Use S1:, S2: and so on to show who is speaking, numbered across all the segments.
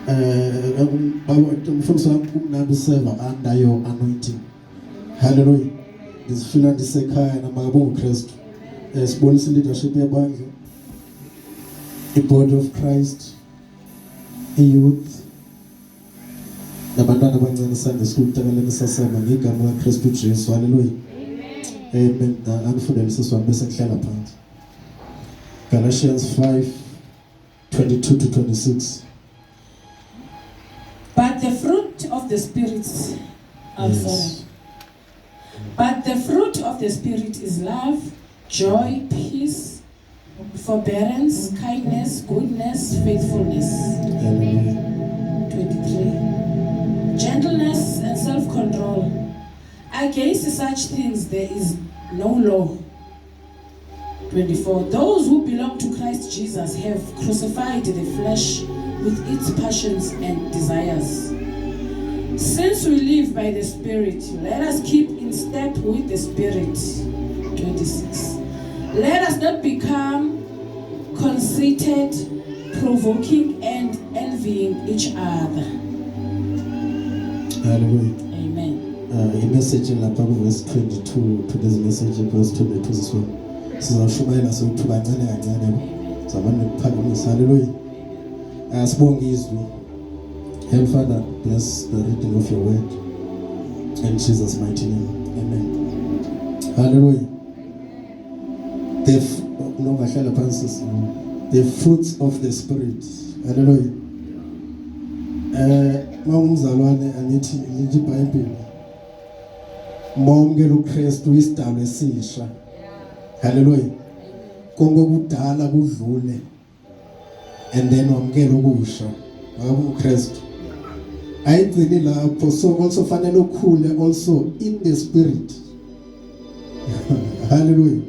S1: Baba umfundisi wami, kumnandi u-serve under your anointing. Hallelujah. Ndizifila ndisekhaya namakabonga uKristu. Sibonisa leadership yebandla, i-Body of Christ, i-youth nabantwana abancane, Sunday school, takaleni sasema ngegama kaKristu Jesu. Hallelujah. Amen. Angifundele sisi wami bese ngihlala phansi. Galatians 5:22 to 26.
S2: But the fruit of the Spirit, I'm sorry. But the fruit of the Spirit is love, joy, peace, forbearance, kindness, goodness, faithfulness.
S1: Hallelujah.
S2: 23. Gentleness and self control. Against such things there is no law. 24. Those who belong to Christ Jesus have crucified the flesh with its passions and desires. Since we live by the Spirit, let us keep in step with the Spirit. 26. Let us not become conceited, provoking, and envying each other.
S1: Hallelujah.
S2: Amen.
S1: I-message lapha ku verse 22, today's message, verse 22, sisi wami. Sizawushumayela sewuthu kancane kancane. Zamani ukuphakamisa. Hallelujah. Sibonge izwi. Heavenly Father, bless the reading of your word. In Jesus' mighty name. Amen. Hallelujah. No, ngahlala phansi sisi. The fruits of the Spirit. Hallelujah. Mawumzalwane, angithi lithi iBhayibheli, mawamukela uKristu isidalo esisha. Hallelujah. Konke okudala kudlule and then wamukela okusha. Ngabe uKristu. Ayigcini lapho, so also fanele ukhule also in the Spirit. Hallelujah.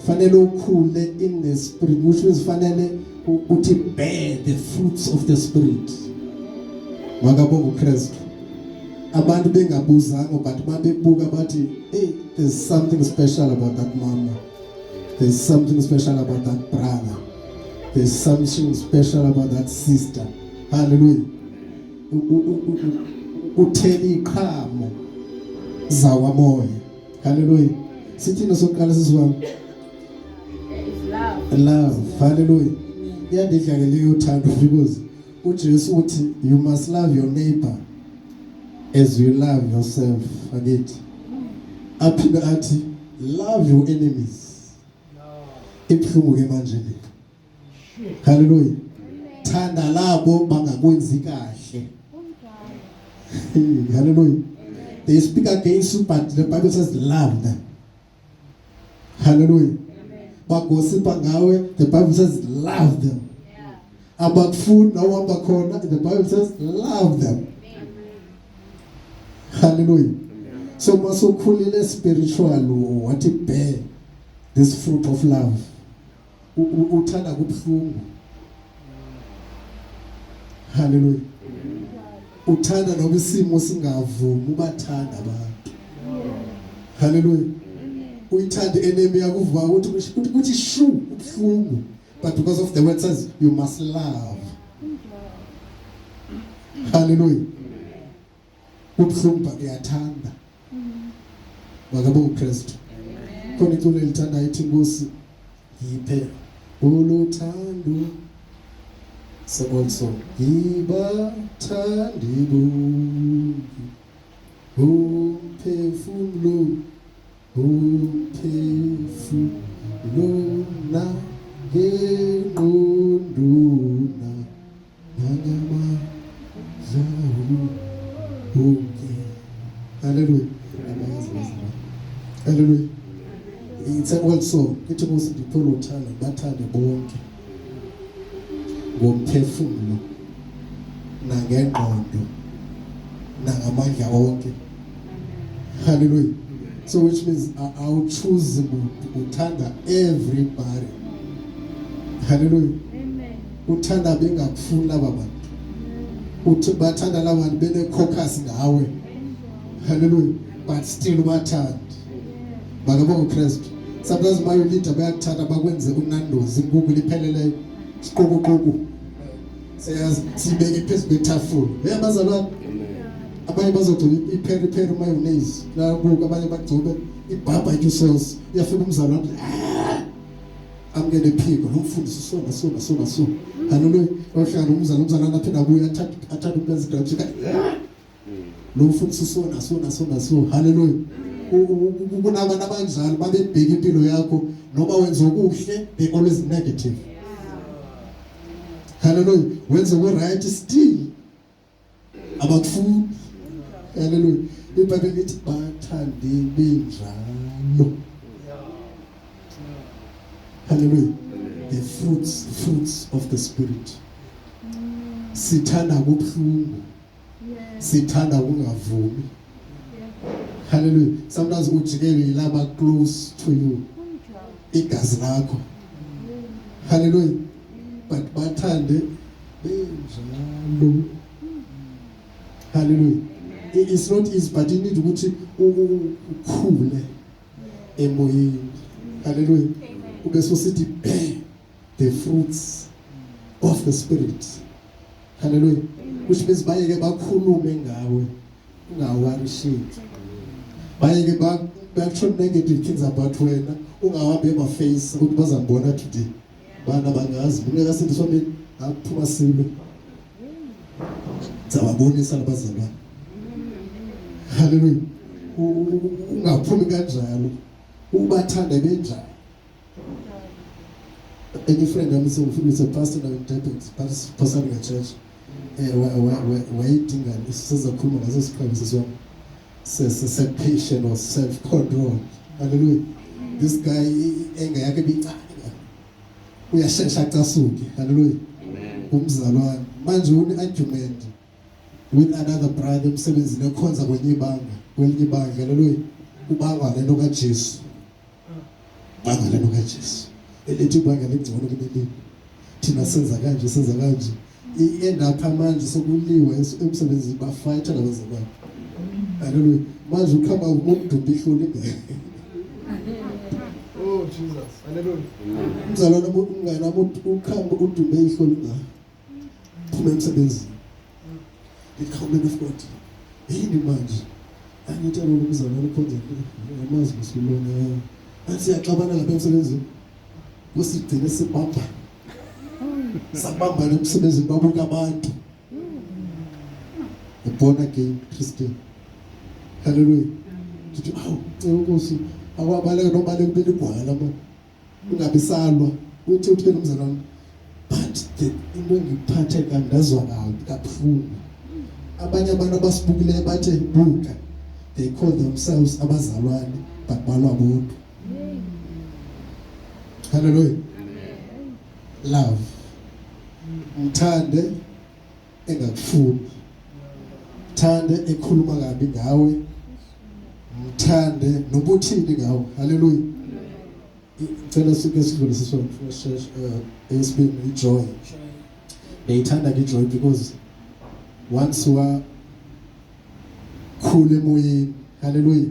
S1: Fanele ukhule in the Spirit, which means fanele uthi bear the fruits of the Spirit. Makabonga uKristu. Abantu bengabuzanga, but mabebuka bathi, "Hey, there's something special about that mama. There's something special about that brother. There's something special about that sister." Hallelujah. Uthela iqhamo zakwamoya. Hallelujah. Sithini sokuqala, sisi wami?
S3: Is love.
S1: Love. Hallelujah. Iyandidla ke leyo uthando, because uJesu uthi you must love your neighbor as you love yourself, angithi? Aphinde athi love your enemies. Ibuhlungu ke manje le. Hallelujah. Thanda labo bangakwenzi kahle. Hallelujah. They speak against you, but the Bible says love them. Hallelujah. Bagosipa ngawe, the Bible says love them. Abakufuni nawuhamba khona, the Bible says love them. Hallelujah. So masukhulile spiritual, wathi bear this fruit of love. Uthanda kubuhlungu. Hallelujah. Uthanda noma isimo singavumi, ubathanda abantu. Hallelujah. Uyithanda enemy yakuvuka ukuthi shu ubuhlungu, but because of the word says you must love. Hallelujah. Kubuhlungu but uyathanda. Makabe uKristu. Khona iculo elithanda ithi, "Nkosi ngiphe uluthando." So also ngibathandi bonke, umphefumulo, umphefumulo na ngengqondo na nangamandla wonke. Hallelujah. Abayazi bazalwane. Hallelujah. It's an old song. Ithi, "Nkosi ndiphe uthando bathande bonke ngomphefumulo nangengqondo nangamandla wonke." Hallelujah. So which means awu-choose muntu, uthanda everybody. Hallelujah. Uthanda bengakufuni laba bantu, uthi bathanda laba bantu bene caucus ngawe. Hallelujah. But still ubathanda. Makabonga uKristu. Sometimes mayo leader bayakuthanda bakwenze unandozi, inkukhu lipheleleyo, siqukuquku. Siyazi sibeke phezu kwetafula. Hey bazalwane. Abanye bazogcoba iperi peri mayonnaise. Labuka abanye bagcobe ibarbecue sauce. Uyafika umzalwane. Ah! Amukele phiko lo mfundisi so na so na so na so. Haleluya. Ohlala umzalwane umzalwane aphinde abuye athathe athathe umpenzi grapes. Lo mfundisi so na so na so na so. Haleluya. Kunabantu abanjalo babebheka impilo yakho noma wenza okuhle they always negative. Hallelujah. Wenza ku right still abakufuni. Hallelujah. IBhayibheli lithi bathande benjalo. Hallelujah. The fruits of the spirit. Sithanda kubuhlungu. Sithanda ukungavumi. Hallelujah. Sometimes ujikele yilaba close to you. Igazi lakho. Hallelujah. But bathande benjalo. Hallelujah. It's not easy but you need ukuthi ukhule emoyeni. Hallelujah. Ube sosithi bear the fruits of the spirit. Hallelujah. Which means bayeke bakhulume ngawe ungaworry shit. Bayeke batsho negative things about wena ungahambi emaface ukuthi bazambona today. Bana bangazi mina kasindiswa mina akuphuma silwe. Zababonisa labazalwane. Hallelujah. Ungaphumi kanjalo. Ubathande benjalo. Enye friend yami sengifundise pastor now in Durban, pastor in church. Wayidinga sizakhuluma ngaso siqhawe siswami. Self or self control. Hallelujah. This guy enga yakhe ibincane. Uyashesha acasuke. Hallelujah. Umzalwane manje une argument with another brother emsebenzini ekhonza kwenye ibanga kwelinye ibanga. Hallelujah. Ubangwa lento kaJesu. Banga lento kaJesu. Elithi ibanga lingcono kunelinye. Thina senza kanje senza kanje. Endapha manje sokuliwa emsebenzini bafighter labazalwane. Hallelujah. Manje uqhama umuntu ihloli ingane.
S4: Oh Jesus. Hallelujah.
S1: Umzalwane umngane wami uqhama udumbe ihloli ingane. Phuma emsebenzini. Ithi man of God. Yini manje? Angithi lo mzalwane ukhonza ngamazi musulona. Athi siyaxabana lapha emsebenzini. Kusigcine sibamba. Sabamba emsebenzini babuka abantu. A born again Christian. Hallelujah. Ndithi awu Nkosi akwabaleka nobaleka kube ligwala man. Ungabi salwa. Uthi uthi nomzalwane but the into engiphathe kandazwa kabuhlungu. Abanye abantu abasibukileyo bathe buka they call themselves abazalwane but balwa bodwa. Hallelujah. Love. Mthande engakufuni. Mthande ekhuluma kabi ngawe. Mthande nobuthini ngawe. Hallelujah. Ngicela suke sidlule sisonke esibini ijoy. Ngiyithanda ke ijoy because once wa khule emoyeni. Hallelujah.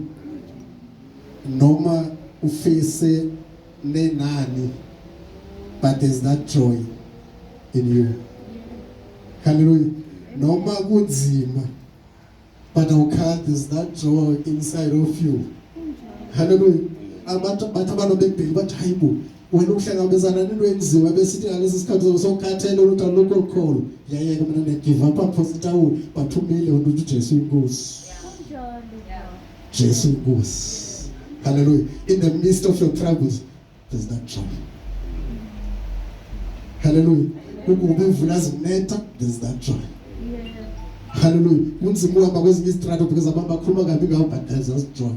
S1: Noma ufise nenani but there's that joy in you. Hallelujah. Noma kunzima but awukhali there's that joy inside of you. Hallelujah. Abantu bathi abantu bebheki bathi hayibo wena uhlangabezana nento enzima besithi ngalesi sikhathi sokukhathele ukuthi alukho ukholo. Ngiyayeka mina ne give up apho itawuli but umile wena uthi Jesu inkosi. Jesu inkosi. Hallelujah. In the midst of your troubles there's that joy. Hallelujah. Ukuba imvula zinetha there's that joy. Hallelujah. Kunzima uhamba kwezinye izitrato because abantu bakhuluma kabi ngawo but there's that joy.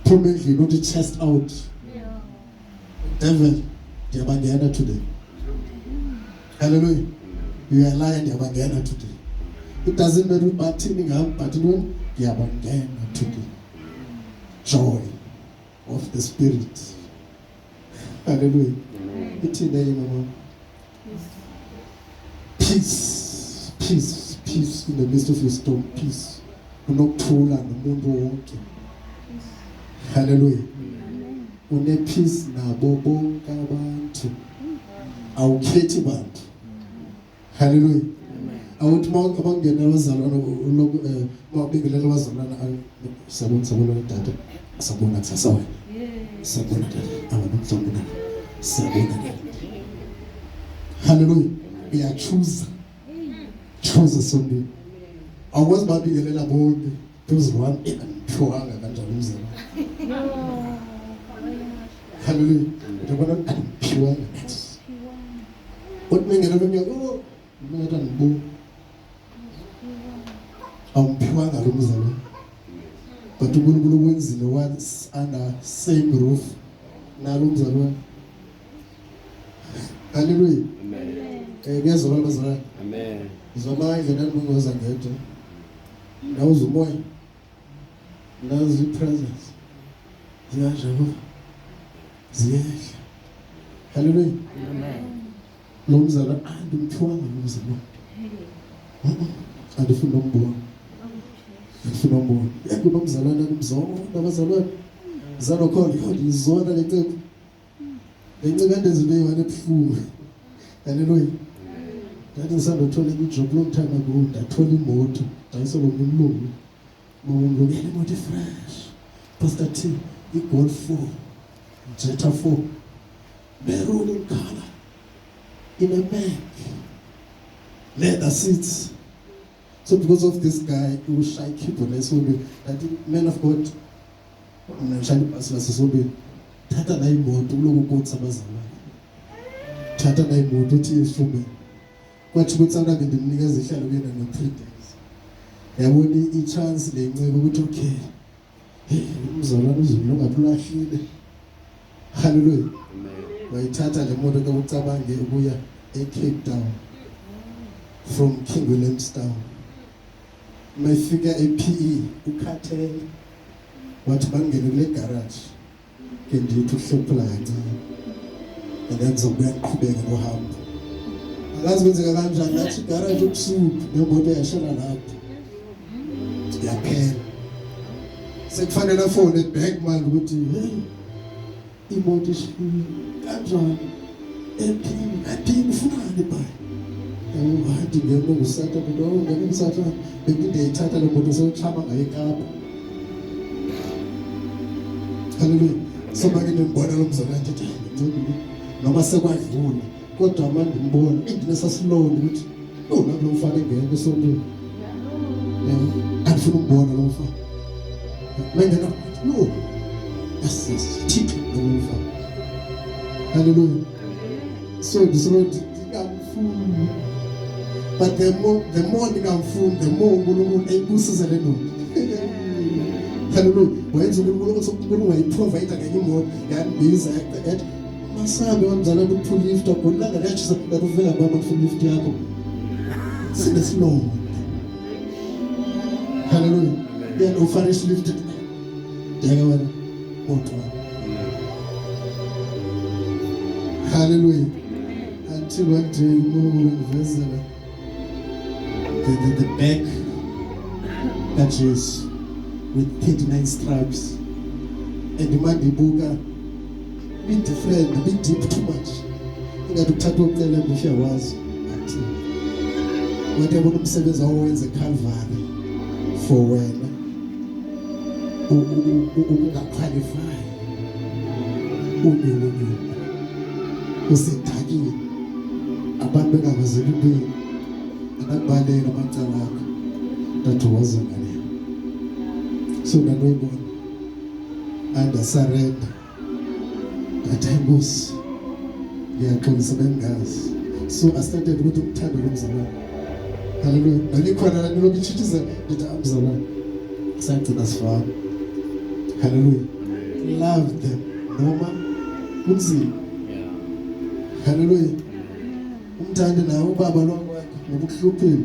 S1: Phuma endlini uthi chest out. Devil, ndiyabangena today. Hallelujah. You are lying ndiyabangena today. It doesn't matter ukuthi bathini ngam but ntoni ndiyabangena today. Joy of the spirit. Hallelujah. Ithini enye mama? Peace, peace, peace in the midst of your storm, peace. Unokuthula nomuntu wonke. Hallelujah. Une peace nabo bonke abantu. Awukhethi bantu. Haleluya. Awuthi mawungena abazalwane uloku mawubingelela abazalwane, sabona, sabona tata, sabona kusasa wena, sabona tata, abanomhlawumbe sabona tata. Haleluya. Uyachoose, choose esontweni. Awukwazi babingelela bonke phezu wami engandiphiwanga kanjalo umzalwane. Haleluya. Ndibona andiphiwanga. Uthi mengena lomnyaka, oh, ngathi andibuki. Awumphiwanga lo mzalwane. But uNkulunkulu wenzile once under same roof nalo mzalwane. Haleluya.
S4: Amen.
S1: Kuyezwakala bazalwane.
S4: Amen.
S1: Zoma indlela ndingoza ngedwa. Nawuza umoya. Nazi ipresence zikaJehova ziyehla. Haleluya.
S4: Amen.
S1: Lo mzalwane andimphiwanga lo mzalwane. Andifuni nombona. Andifuni nombona. Kunomzalwane andimzonda abazalwane. Zanokhona yho ndiyizona le nceba. Le nceba endenza into eyi-one ebuhlungu. Haleluya. Ndathi ndisandothola enye ijob long time ago, ndathola imoto, ndayiselwa ngomnye umlungu. Umlungu le moto ifresh. Pastor T, i-Golf 4, Jetta 4, maroon in color, in a Mac, leather seats. So because of this guy ushaya keyboard esontweni, ndathi, man of God, mna ngishaya ibhasi lasesontweni, thatha la imoto kuloku kutsi abazalwane, thatha la imoto uthi instrument. Kwathi ukuthi angabe ndimnikeza ihlalo kuyena no-3 days, yabona i-chance le ncebo ukuthi okay, hey, umzalwane uzulu ongathi ulahlile. Haleluya.
S4: Amen.
S1: Wayithatha le moto ke, ucabange ukuya eCape Town from King Williamstown. Mayifika ePE ukhathele, wathi bangene kule garage ke, ndithi ukuhlophula kancane and then ngizobuya ngiqhubeke nohambo. Akazi kwenzeka kanjani, nathi igarage ubusuku nemoto yashela lapho, yaphela. Sekufanele afone back manje ukuthi hey, imoto ishile kanjani ephini, ephini ufunani bayi? Yabo, hayi, ndingena ngusathane lo, ngena ngusathane. Bengindiyayithatha le moto sewuchama ngayo eKapa. Haleluya. So make ndimbona lo mzalwane, ndithi ndincedile noma sekwadlula, kodwa uma ndimbona indinesasilonda ukuthi oh, naku lo mfana engena esontweni. Andifuna ukumbona lo mfana mengena. No, yes, yes, Thixo lo mfana. Haleluya. So ndisolo ndingamfuni, but the more ndingamfuni, the more uNkulunkulu eyibusise le ndoda. Haleluya. Wayenza uNkulunkulu, uNkulunkulu wayiprovide ngenye imoto, yandibiza, yathi masambe wamzalwane ukuphula ilift wakho, ilanga liyatshisa, kanti uvela baba kufuna ilift yakho sinesilonda. Haleluya. Yena ufarish lift ndeke wena moto. Haleluya. Until one day uNkulunkulu ngivezela the back kaJesu with 39 stripes, and uma ndibuka be different, be deep too much, ingathi ukuthatha ucele ngisho wazi athi wathi yabona umsebenzi awenze eCalvary for wena ukungaqualify, unyulunyulu usedakile, abantu bengakwazeli impilo, anakubalela amacala akho, ndathi woza ngale. So ndanoyibona andasurrender, ndathi hayi Nkosi, ngiyaxolisa, bengingazi. So I started ukuthi umthando lo mzalwane. Haleluya. Nalikhona la nilokhu itshitshisa, ndithi amzalwane, sagcina sifana. Haleluya. Love them noma kunzima. Haleluya. Umthande nawe ubaba lo wakho ngoba ukuhluphile,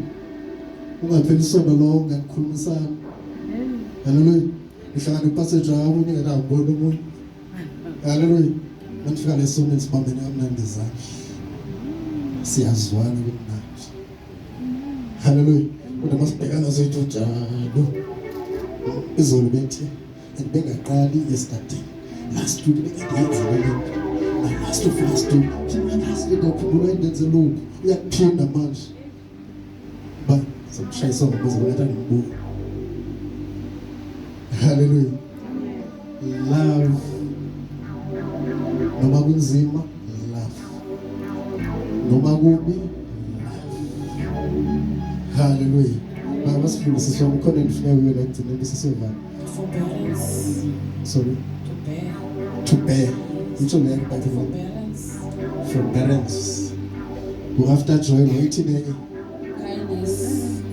S1: ungapheli isonto lonke anikhulumisana. Haleluya. Nihlangana ipassage, omunye ngakaboni omunye. Haleluya. Manifika lesonto sibambene kamnandi ngezandla, siyazwana kumnandi. Haleluya. Kodwa masibhekana zethu njalo, izolo bethi and bengaqali yesterday, last week bengiyenzile lento, na last of last week, last week ngakhumbula indenze lokhu, uyakuphinda manje. Ba sokushayisa ngobuzo ngathi angibuka. Hallelujah. Love. Noma kunzima, love. Noma kubi, love. Hallelujah. Baba sidlule siswami khona ndifuna kuyo la ekugcineni bese siyovala.
S2: Forbearance.
S1: Sorry.
S2: To bear.
S1: To bear. Itsho leyo Bible.
S2: Forbearance.
S1: Forbearance. After joy waiting enye.
S2: Kindness,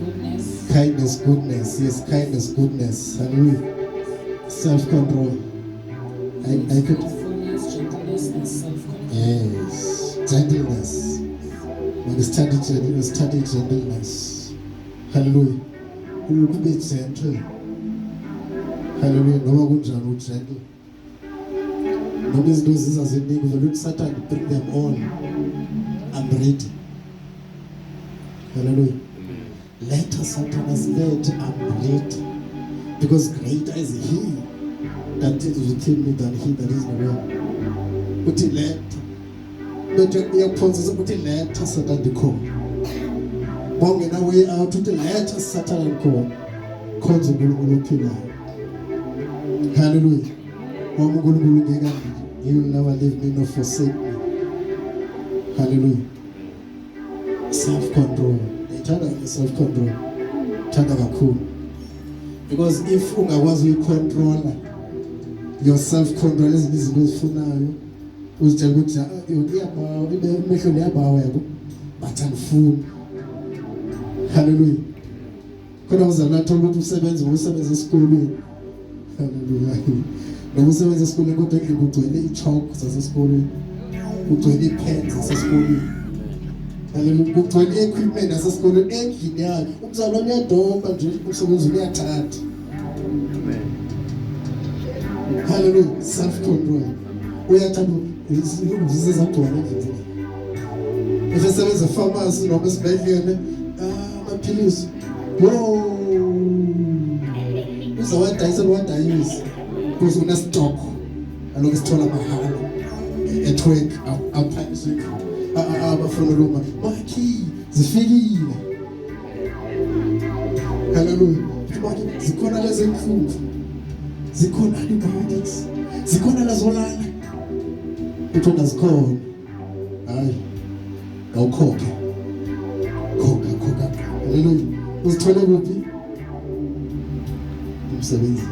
S2: goodness.
S1: Kindness, goodness. Yes, kindness, goodness. Hallelujah. Self-control. I could.
S2: Faithfulness, gentleness, and self-control.
S1: Yes. Gentleness. When study gentleness, study gentleness. Hallelujah. Ukube gentle. Hallelujah. Noma kunjani ugentle. Noma izinto ziza ziningi vele uthi Satan bring them all. I'm ready. Hallelujah. Let us Satan us let I'm ready. Because greater is he that is within me than he that is in the world. Uthi letha. Bethe uyakuphonsisa uthi letha Satan ndikhona. Bongena way out uthi letha Satan ndikhona. Khonza uNkulunkulu ophilayo. Hallelujah. Wami uNkulunkulu ngeke andile. He will never leave me nor forsake me. Hallelujah. Self control. Ngithanda self control. Thanda kakhulu. Because if ungakwazi uyicontrola your self control ezinye izinto ozifunayo uzitshela ukuthi iyabawa imehlo liyabawa yabo but andifuni. Hallelujah. Khona uzalwa thola ukuthi usebenza usebenza esikolweni. Hallelujah. Noma usebenza esikolweni kodwa endlini kugcwele i-chalk zasesikolweni. Kugcwele ii-pens zasesikolweni. Hallelujah. Kugcwele i-equipment yasesikolweni endlini yakhe. Umzalwane uyadoba nje umsebenzi uyathatha.
S4: Amen.
S1: Hallelujah. Self control. Uyathanda zizagcwala endlini. If esebenza epharmacy noma esibhedlela, amaphilisi. Yo. Uzawadayisa wadayisa. Because une stock. Aloku sithola mahala. At work aphakiswe abafuna loma. Makhi zifikile. Hallelujah. Makhi zikhona lezi inhlungu. Zikhona antibiotics. Zikhona lazolala. Uthona zikhona. Hayi. Awukhokhe. Khokha khokha. Hallelujah. Uzithole kuphi? Umsebenzi.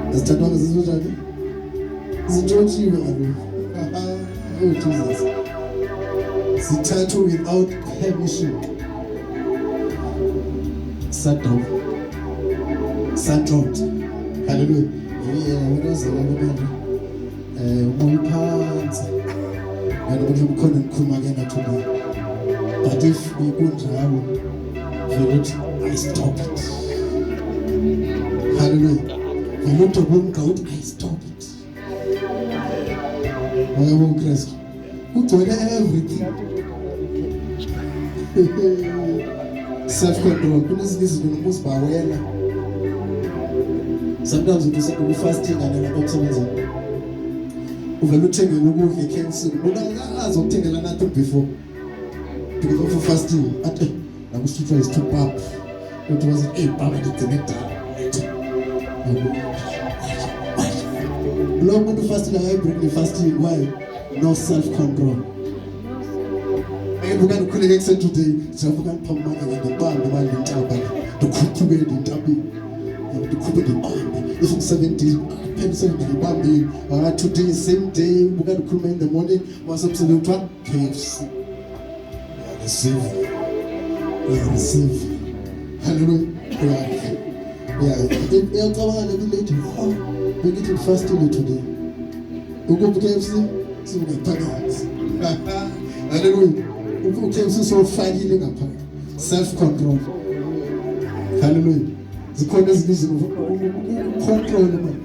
S1: Azithathwanga zizinjani? Zintshontshiwe kaloku. Oh Jesus. Zithathwe without permission. Sadom. Santshontsha. Hallelujah. Yeah, abantu bazalwane manje. Umoya uphansi. Kanti mhlawumbe khona ngikhuluma ke nathi la. But if kunjalo, vele uthi I stop it. Hallelujah. Vele uthi ubumga uthi I stop it. Yebo Kristu. Kugcwele everything. Self control. Kunezinye izinto noma uzibawela. Sometimes uthi usefasting ngane emsebenzini. Uvela uthengele ukudla eKFC. Ubona ukuthengela nothing before. Because of fasting. Athi nakusithwa is too pap. Uthi wazi hey baba ndigcine kudala. Lo muntu fasting akayi-break ne-fasting. Why? No self control. Ngivuka ndikhuleke ekuseni today, siyavuka ndiphambi ndibambe manje intaba ndikhuphuke entabeni. Ndikhuphe ndibambe. If ngu-7 days, phela 7 days ndibambile. Ah, today same day, buka ndikhuluma in the morning, masemsebenzini kuthiwa KFC. Receive. Receive. Hallelujah. Yeah. Iyacabanga le lady, oh, bengithi fasting today. Ukuphi KFC? Singaphakathi. Hallelujah. UKFC sofakile ngaphakathi. Self control. Hallelujah. Zikhona ezinye izinto control man.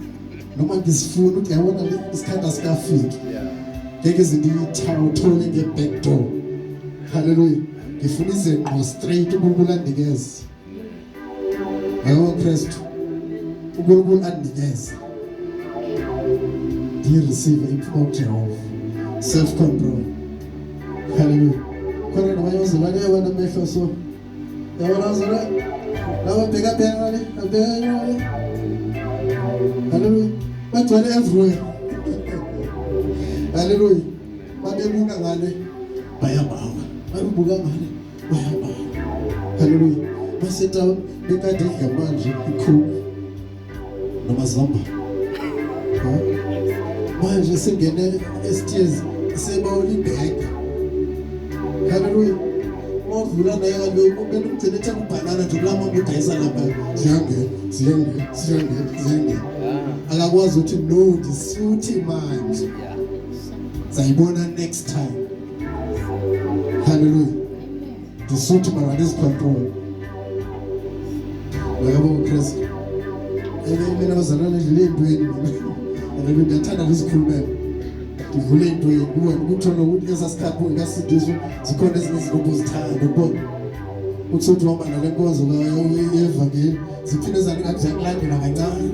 S1: Noma ngisifuna ukuthi yabona le isikhathi asikafiki. Ngeke izinto ithawuthole nge-back door. Hallelujah. Ngifuna ize ngqo straight uNkulunkulu andinikeze. Yebo Kristu. uNkulunkulu andinikeze. Ngireceive iphuma kuJehova. Self control. Hallelujah. Khona nabanye abazalwane yabona amehlo so. Yabona bazalwane? Laba bheka bheka ngale, bheka ngale. Hallelujah. Bagcwele everywhere. Hallelujah. Babebuka ngale bayabawa. Babebuka ngale bayabawa. Hallelujah. Basetown bekade idla manje ikhulu noma zamba. Ha? Manje singene esitezi sebawula ibheka. Hallelujah. Mawudlula naye kaloku kumele umgcine ethenga ubhanana nje kulaa mama udayisa lapha. Ziyangena, ziyangena, ziyangena, ziyangena. Akakwazi ukuthi no ndisuthi manje. Zayibona next time. Hallelujah. Ndisuthi mara ndizicontrol. Uyabo uKristu. Ebe mina bazalwane ndidlule entweni. Hallelujah. Ndiyathanda ndizikhulumela. Ndidlule entweni kuwe kuthola ukuthi esasikhathi kungekasindiswa zikhona ezinye izinto obuzithanda ubona. Uthi uthi uhamba nale nkonzo yevangeli ziphinde zani ngathi ziyakulandela kancane.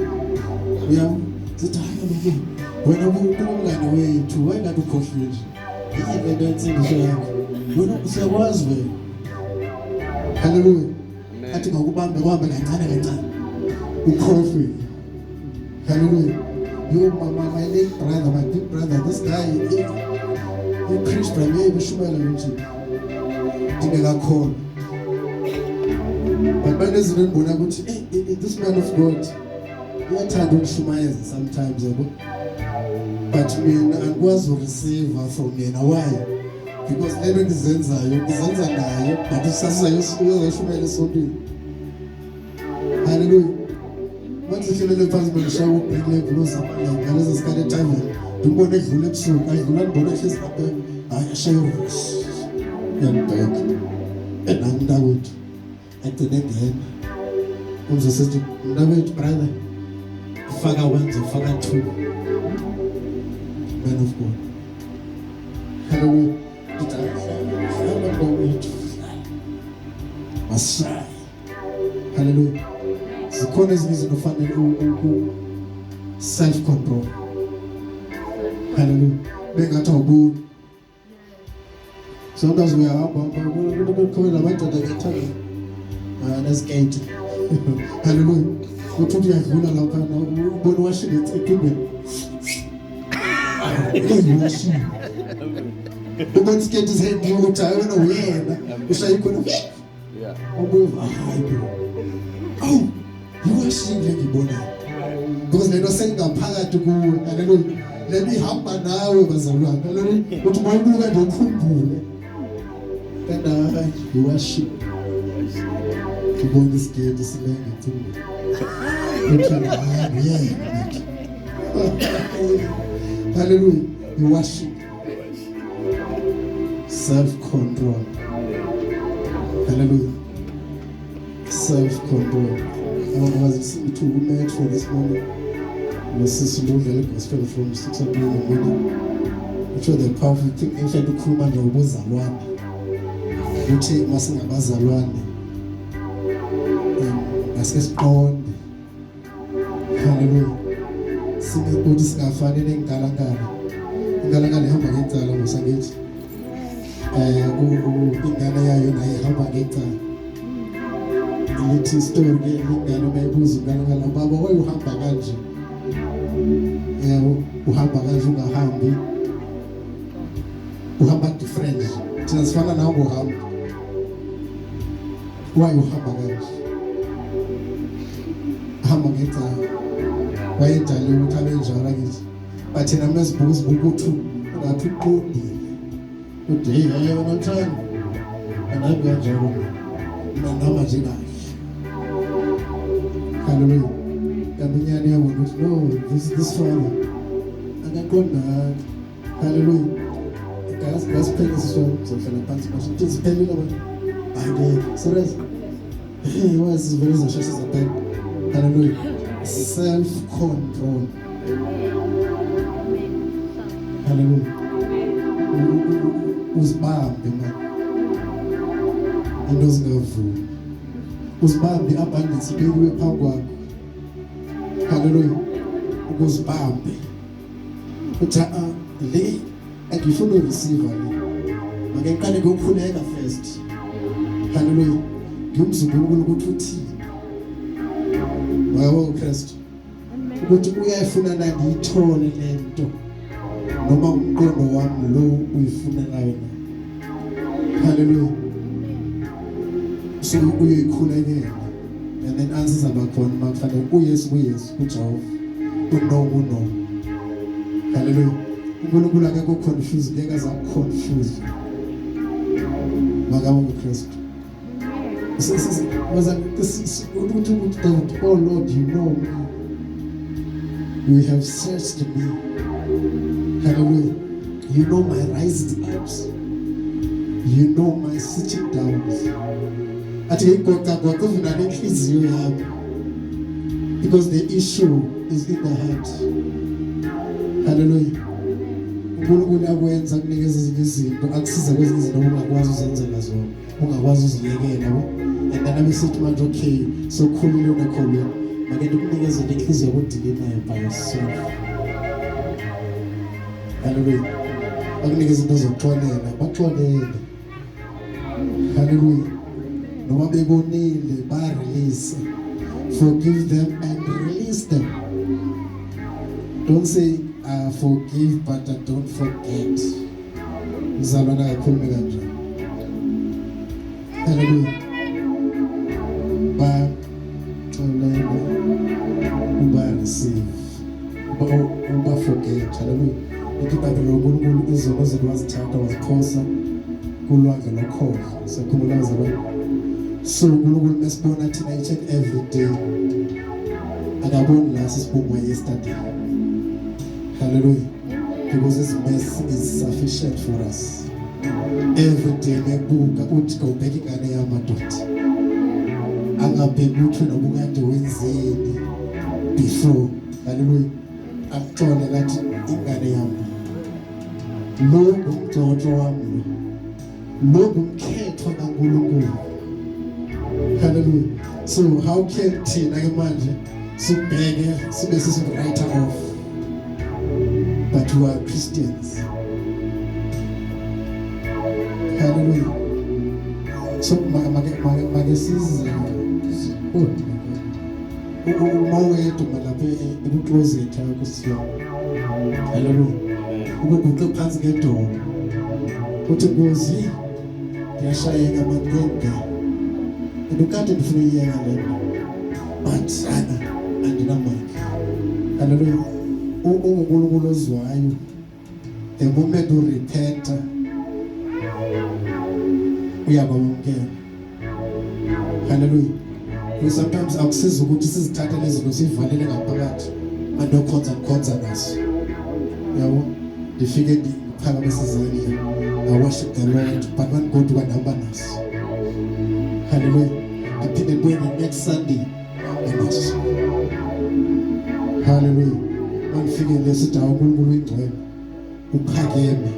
S1: Uyabo? Zithi hayi kaloku wena ubungumngane wethu wayengathi ukhohliwe nje. Yini le nto yensindiso yakho? Wena usiyakwazi wena. Hallelujah. Athi ngakubambe kuhambe kancane kancane. Ukhohlwe. Hallelujah. You my late brother, my big brother, this guy he preached by me beshumayela nje. Ndingekakholwa. But banezinto endibona ukuthi hey, this man of God uyathanda ukushumayeza sometimes yabo. But mina andikwazi ureceive from yena. Why? Because lento endizenzayo ndizenza naye but usasizayo uyazoshumayela esontweni. Hallelujah. Bathi sihlelele phansi bengishaya ubreak level ozama ngaleso sikhathi ethaveni. Ndimbone edlula ebusuku, adlula ndibone ehlezi lapha hayi eshaye urush. Uyangibheka. Enami mntakwethu. Agcine engena. Umze sithi mntakwethu brother faka one faka two. Man of God. Hallelujah. Ndithi hlala mntakwethu. Mashaye. Hallelujah. Zikhona ezinye izinto fanele u self control. Hallelujah. Bengathi awuboni. Sometimes uyahamba kukhona lamadoda ngiyathanda nesiketi. Hallelujah. Uthi uyadlula lapha ubona washile ecumbeni. Hey washile. Ubona isiketi seyibuka ukuthi hayi wena uyena ushaye khona. Ubuye hayi bro. Awu, iwashile ngibonayo. Because lento seyingaphakathi kuwe. Hallelujah. Lento ihamba nawe bazalwane. Hallelujah. Uthi mayibuka nje ukhumbule. Kanti hayi iwashile. Ubona isiketi silenga ecumbeni. Uthi hayi uyena. Hallelujah. Iwashile. Self control. Hallelujah. Self control. I was listening to Metro this morning. Nosisi udlala gospel from 6 o'clock in the morning. Which was the powerful thing. In fact, ukhuluma nje ngobuzalwane. Uthi masingabazalwane. Asike siqonde. Hallelujah. Singakuthi singafani nengalankala. Ingalankala ihamba ngecala ngosangithi. Ingane yayo naye ihamba ngecala. Lithi story ke ingane mayibuza ingane baba why uhamba kanje? Yebo, uhamba kanje ungahambi. Uhamba different. Thina sifana nawe ngohamba. Why uhamba kanje? Hamba ngecala. Wayedaliwe ukuthi abe njalo akithi. But thina mesibuka ukuthi ungathi uqondile. Uthi hey hayi wena mthandi. Andihambi kanjalo. Mina ngihamba nje kahle. Hallelujah. Kanti unyana uyabona ukuthi no this father akaqondanga. Hallelujah. Guys, basiphele siswa zohlala phansi manje. Ukuthi ziphelile abantu. Hayi serious. Hey, wazivele zashesha zaphela. Hallelujah. Self control. Hallelujah. Uzibambe man. Into zingavumi. Uzibambe abundance ibekiwe phambi kwakho. Hallelujah. Ukuzibambe. Uthi ah le angifuni ureceive le. Make ngiqale ngokukhuleka first. Hallelujah. Ngimzwa uNkulunkulu ukuthi uthini. Wayabo uKristu. Ukuthi uyayifuna na ngiyithole lento noma umqondo wami lo uyifuna nayo na. Hallelujah. So uyoyikhulekela and then answers abakhona makufanele uYesu kuYesu kuJehova uno uno. Hallelujah. uNkulunkulu akekho confused, ngeke aze akuconfuse. Makabonge uKristu. Ukuthi David, oh Lord, you know me. You have searched me. Hallelujah. You know my rising ups. You know my sitting downs. Athi igoqa goqa uvuna nenhliziyo yami. Because the issue is in the heart. Hallelujah. uNkulunkulu akwenza kunikeza ezinye izinto akusiza kwezinye izinto ongakwazi uzenzela zona ungakwazi uziyekela yabo and then abesithi manje okay sokhulile unekholweni make ndikunikeze lenhliziyo yokudile nayo by yourself. Hallelujah. Akunikeza into zokuxolela, baxolele. Hallelujah. Noma bekonile ba release. Forgive them and release them. Don't say I forgive but I don't forget. Mzalwana akakhulume kanje. Hallelujah. Baxolele uba receive. Uba forget. Hallelujah. Ithi iBhayibheli uNkulunkulu izono zethu wazithatha waziphosa kulwandle lokhohlo. Siyakhumbula bazalwane. So uNkulunkulu mesibona thina each and every day akaboni la sisibongwa yesterday. Hallelujah. Because his mercy is sufficient for us. Every day mebuka uthi kawubheka ingane yamadoda. Angabheki ukuthi wena ubukade wenzeni before. Hallelujah. Akuxole kathi ingane yami. Lo ngumgcotshwa wami lo. Lo ngumkhethwa kaNkulunkulu. Hallelujah. So how can thina ke manje sibheke sibe sisi write off? But we are Christians. Hallelujah. So make size, oh my God. Uma wedwa malapha ekucloset yakho siyo. Hallelujah. Ukuguqe phansi ngedolo. Uthi Nkosi ndiyashayeka mandenge. Andikade ndifuna uyiyeka le nto. But ana andinamandla. Hallelujah. UnguNkulunkulu ozwayo. The moment you repent uyakwamukela. Hallelujah. Because sometimes akusiza ukuthi sizithathe lezi zinto siyivalele ngaphakathi. Andokhonza ngikhonza naso. Yabo? Ndifike ndiphakamise izandla. I worship the Lord, but when God ndihamba naso. Hallelujah. Ndiphinde ndibuye the next Sunday ndihambe naso. Hallelujah. Mandifike lesithi hawu uNkulunkulu uyingcwele. Uphakeme.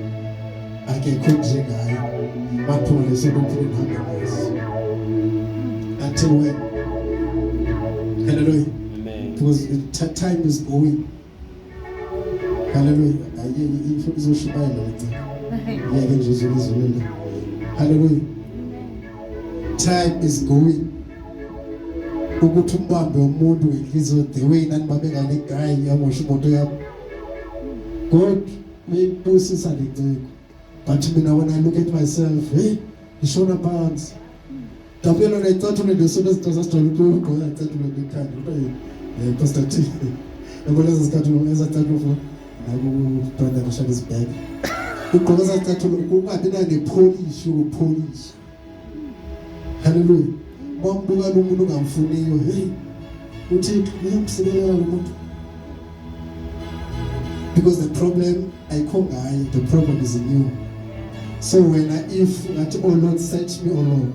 S1: Akekho njengaye. Mandiphuma lesonto ndiphinde ndihambe naso. Until when? Hallelujah.
S4: Amen.
S1: Because time is going. Hallelujah. Ayi izoshumayela le ncebo. Ngeke nje izolizulele. Hallelujah. Time is going. Ukuthi umbambe umuntu ngenhliziyo the way nanibambe ngale guy yamosha imoto yami. God uyibusisa le ncebo. But mina when I look at myself, hey, ngishona phansi. Ndabuyela nayicathulo lesonto ezinto zasijwayele ukugqoka icathulo ngekhanda. Kuthiwa yini? Pastor T. Yabo lezo zicathulo ezacathulo for naku brother Richard is back. Ugqoka ezacathulo kungabi na nepolish ukupolish. Hallelujah. Bambuka lo muntu ungamfuniyo, hey. Uthi uyamsikelela lo muntu. Because the problem ayikho ngaye, the problem is in you. So wena if ngathi, oh Lord, search me, oh Lord.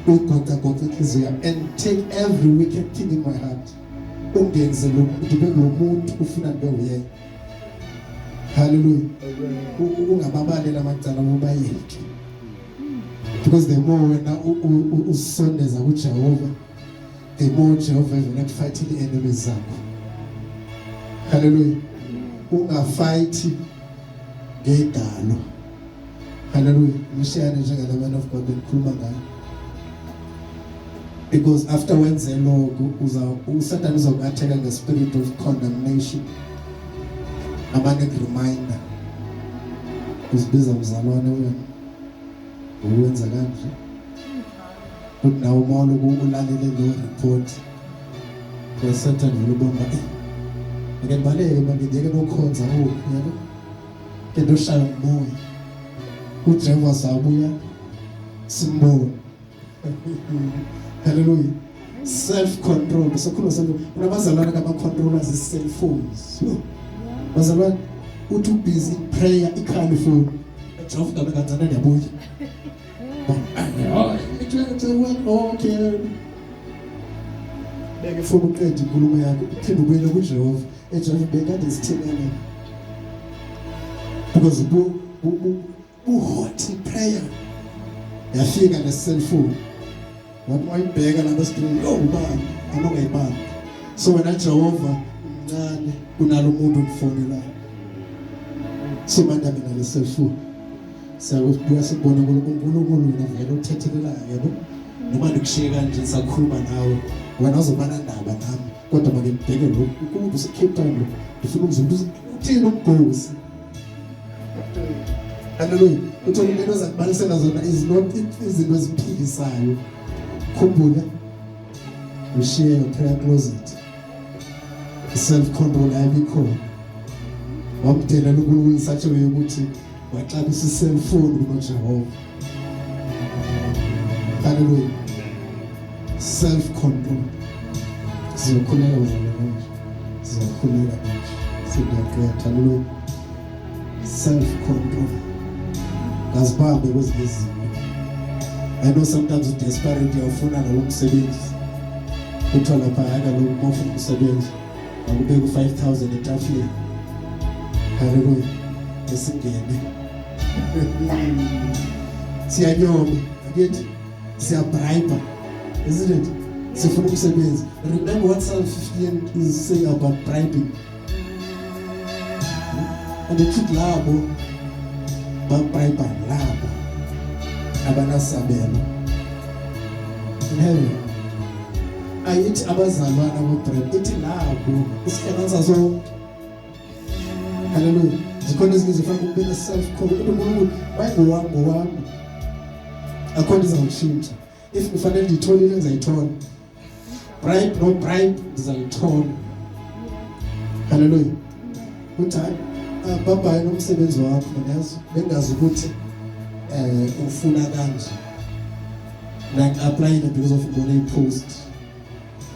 S1: Ugoqa goqa inhliziyo yami and take every wicked thing in my heart. Ungenze lo ngibe lo muntu ufuna ngibe uyena. Hallelujah. Ungababaleli amacala ngobayeke. Because the more wena usondeza kuJehova, the more Jehova is going to fight the enemies zakho. Hallelujah. Ungafight ngegalo. Hallelujah. Ngishayane njengala man of God engikhuluma ngayo. Because after wenze lokho uza uSatan uzoku-attack nge-spirit of condemnation. Amane reminder. Uzibiza mzalwane wena. Uwenza kanje. Futhi nawe uma uloku ulalele leyo report kaSatan vele ubona uba ake ndibaleke manje ndiyeke nokhonza oku yabo. Ke ndoshaya ngumoya. UJehova sabuya simbone. Hallelujah. Self control. Sokhuluma self. Kunabazalwane kama controllers cell phones. Bazalwane uthi ubusy in prayer ikhala ifoni. Jehova kabe kancane ndiyabuya. Okay. Beke ifoni uqede inkulumo yakho uphinde ubuyele kuJehova. EJehova bekade sithini because bu bu bu hot in prayer. Yafika ne cellphone. Wathi wayibheka lapha screen, oh ubani? Anongayibambi. So wena Jehova mncane kunalo muntu ongifonelayo. So manje mina le cellphone. Siyakubuya sibone uNkulunkulu wena vele uthethelelayo yabo. Noma ndikushiye kanje sakhuluma nawe wena uzoba nandaba nami kodwa make ngibheke lo uNkulunkulu use Cape Town lo ndifuna ukuzwa ukuthi uthini umgosi. Hallelujah. Uthola into ozakubalisela zona is not izinto eziphilisayo. Khumbula ushiye your prayer closet. Self control ayibikho. Wamdelela uNkulunkulu such a way ukuthi waxabisa i-cellphone kunoJehova. Hallelujah. Self control. Sizokhuleka bazalwane manje. Sizokhuleka manje. Siyaqeda. Hallelujah. Self control. Ngazibambe kwezinye izinto. I know sometimes you desperate uyawufuna nalo msebenzi. Kuthiwa lapha hayi kaloku uma ufuna umsebenzi akubeke u-5000 etafuleni. Hallelujah. Esingene. Siyanyoba, akithi siyabribe. Isn't it? Sifuna umsebenzi. Remember what Psalm 15 is saying about bribing. And the truth labo babribe labo abanasabelo in heaven. Ayithi abazalwana abobribe, ithi labo isihlanganisa sonke. Hallelujah. Zikhona ezinye zifana kube na self control. uNkulunkulu bayingowami ngowami. Akho nto izawutshintsha. If kufanele ndiyitholile ndizayithola. Bribe no bribe ndizayithola. Hallelujah. Uthi hayi bye nomsebenzi wakho yazi bengazi ukuthi ufuna kanje. Like applying because of ubone i-post.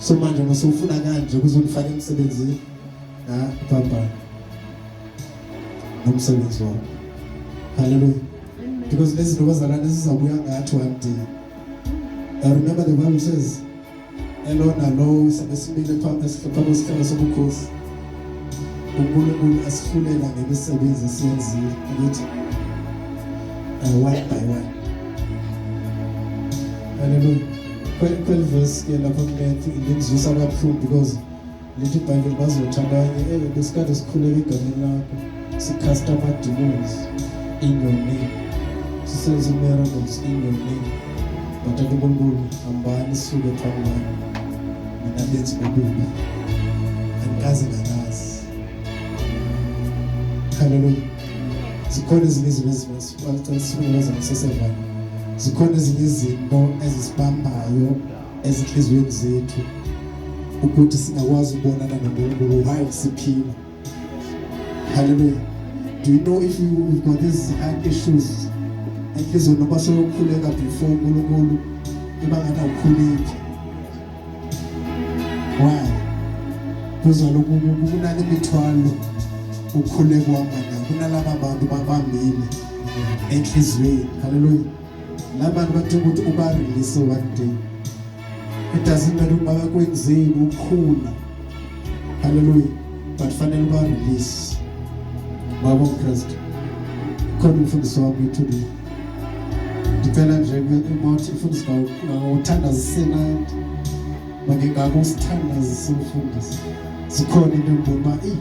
S1: So manje masufuna kanje ukuze undifake emsebenzini. Ha bye bye. Nomsebenzi wakho. Hallelujah. Because lezi zinto bazalwane zizabuya ngathi one day. I remember the Bible says elona lo sabe simile phambi kwesihlalo sobukhosi. uNkulunkulu asihlulela ngemisebenzi esiyenzile ukuthi one by one. Hallelujah. Kweli verse ke lapha kuMatthew lingizwisa kabuhlungu because lithi iBhayibheli bazothi abanye besikade sikhuleka egameni lakho sicast ama-demons in your name sisenze miracles in your name but uNkulunkulu hambani sisuke phambi kwami mina benzi bobubi angikaze nganazi. Hallelujah. Zikhona ezinye izinto ezisibacela zikhona ezinye izinto ezisibambayo ezinhliziyweni zethu ukuthi singakwazi ukubonana noNkulunkulu while siphila. Hallelujah. Do you know if you've got these heart issues enhliziyweni noma seyokhuleka before uNkulunkulu iba ngathi awukhuleki? Why? Kuza lokhu kunale mithwalo ukhuleka uhamba nayo kunalaba bantu babambile enhliziyweni. Hallelujah. Laba bantu badinga ukuthi uba release one day. It doesn't matter ukuba bakwenzeni ukhula. Hallelujah. But fanele uba release. Baba uMkristu. Khona umfundisi wami today. Ndicela nje umothi umfundisi ngawuthandazise nathi. Make ngakusithandazise umfundisi. Zikhona into engibona uba eyi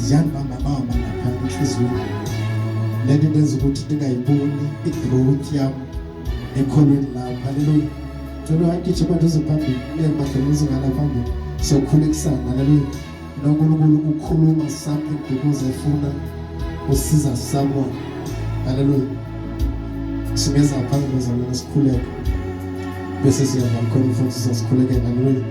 S1: ziyandibamba bamba lapha enhliziyweni. Le nto indenza ukuthi ndingayiboni i-growth yam ekholweni lam. Hallelujah. Cela uhagije abantu uze phambili, niyabadlela izingane phambili. Sokhulekisana, haleluya. NoNkulunkulu ukhuluma something because efuna usiza someone. Haleluya. Singeza phambili bazalwane sikhuleke. Bese siyavala khona mfundisi sikhulekela, haleluya.